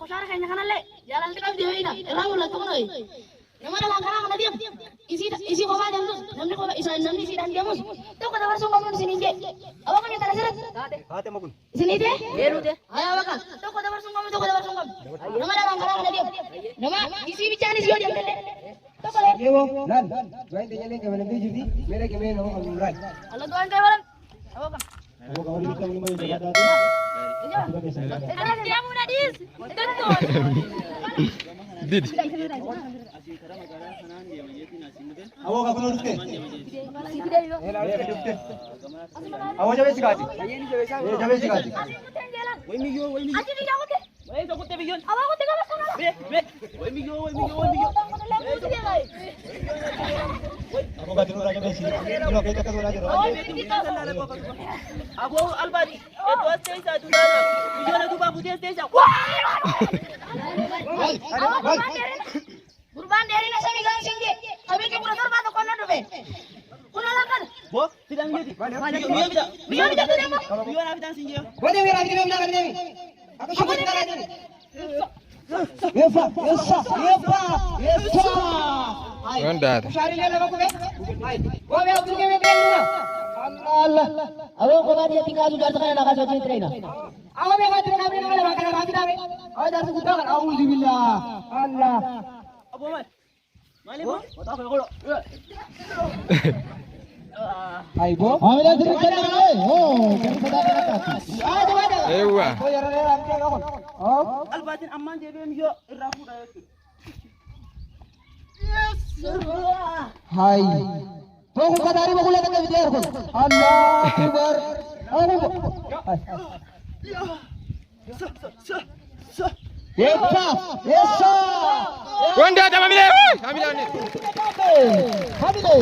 Kushaara keenya kanallee jaalalti qabdi beeyna irraa mul'attu kunoo nama dhalaan karaa kana deemu isii kophaa deemtus namni kophaa isa namni isiidhaan deemus tokko dabarsuu qabnuun isiniin jee aboo kan kana sirriitti Haate magun. isinii tee hayaa baqa tokko dabarsuu qabnu tokko dabarsuu qabnu nama dhalaan karaa kana deemu nama isii bichaanis yoo deemtellee tokko lee Yewo laal. Du'aan teenyallee qabalamtee jirti. Meera qimee nama qabnu laal. Allah du'aan kee baran aboo kan Aboo qabalee bitta nama yoo jabaataate. Kanas deemuu na dhiis doktor. Didi. Aboo kakunoo dhufte. Eelaa dhufte. Aboo jabeessi kaati. Jabeessi kaati. Asii kuteen jeelan. Asii biyya kute. Aboo kute qaba sana. Aboo kaati nurraa jabeessi. Nurraa keessa akka suuraa jiru. Aboo albaati eddoo as teessaa tuutaana biyyoon duubaa butee as teessaa. Gurbaan dheerina samii gaan singe qabiinki 17 tokko na dhufe. Kun ala kana. Boo fidan miti. Biyyoo bita. Biyyoo bitatu deema. Biyyoo naa fidan sin jee. Wadi mera adii mera kan deemi. Akka shukur kana deemi. Yefa yesa yefa yesa. Waan daata. Ushaari lama kube. Gobe abdul kebe deemna. Allah Allah. Aboo kophaa dhiyeetti kaasuu jaarsa kana naa kaasuu wajjin tireena. Awo me kaati na me na kana raati na me. Awo jaarsa guddaa kan a'uuzu billah. Allah. Aboo maal? Maaliif? Mataa koo godho. Aibo. Amila sirri kenna oh kan sadaa kana kaati. Ah jabaadha. Eewwa. Oh yara yara amti aga kun. Oh. Albaatiin ammaan deebi'ee biyyoo irraa fuudha jechuudha. Hai. Toku katari bakula takka bidiyar kun. Allah akbar. Aku. Yepa, yesa. Waan daata mamilee. Mamilee onni. Hamile.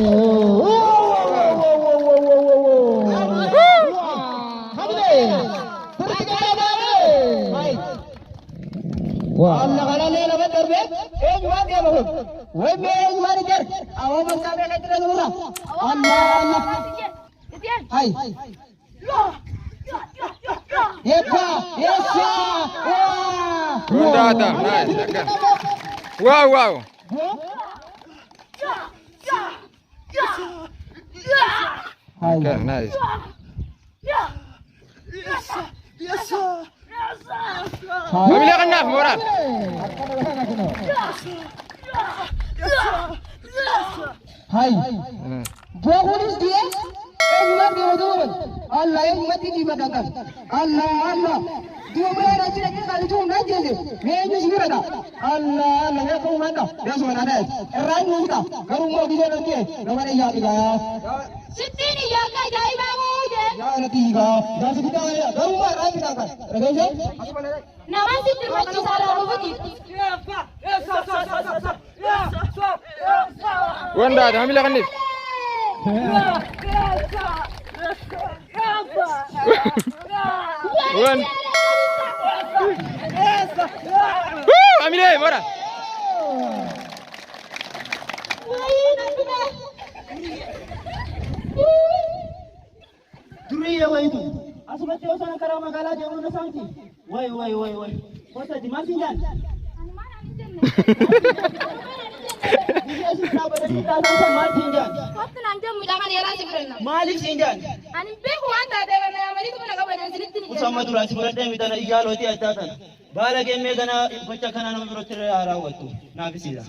Hamile. Allah kana le lama darbe eenyumaan deema kun way mee eenyumaan jar awwa bakka mee kan jira nurra Allah Allah hay yepa yesa Waan daata. Nice. Akka. Waaw waaw. hay Akka nice. Mamilee kannaaf mooraal. hay Bokunis dia eenyumaan deema duuban Allah eenyumatti dhiiba kan Allah Allah duuba mana jira jira kan itu humna jeese mee eenyu si bira Allah Allah mee kau mana dia semua ada irraa nuuta garuu immoo gisee dhaqee nama dhiyyaa dhigaa Sittiin iyyaaka ajaa'ibaa muujee. yaa natti hiikaa jaarsi guddaa garuu immoo irraa fitaa kan dhageesse Nama sitti hirmachiisaa laaluufi. Waan daata mamilee kanniif. Waan. Wuu! Mamilee mooraal. Duriyyee wayitu. Asumatti yoo sana karaa magaalaa deemuu na saamti. Wayi wayi wayi wayi. Kotatti maal siin jaan? Biyya isin dhaabbatanii taasisan maal siin jaan? Kottu naan jedhu mucaa kana yeroo si fudhanna. Maaliif siin jaan? Ani beeku waan taateef na yaamanii mana qaban isinitti ni Usamma duraan si fudhadhee mitana iyyaalootii addaa tana. Baala geemmee gana gocha kanaa nama birootti irra haa raawwattu. Naaf isiidha.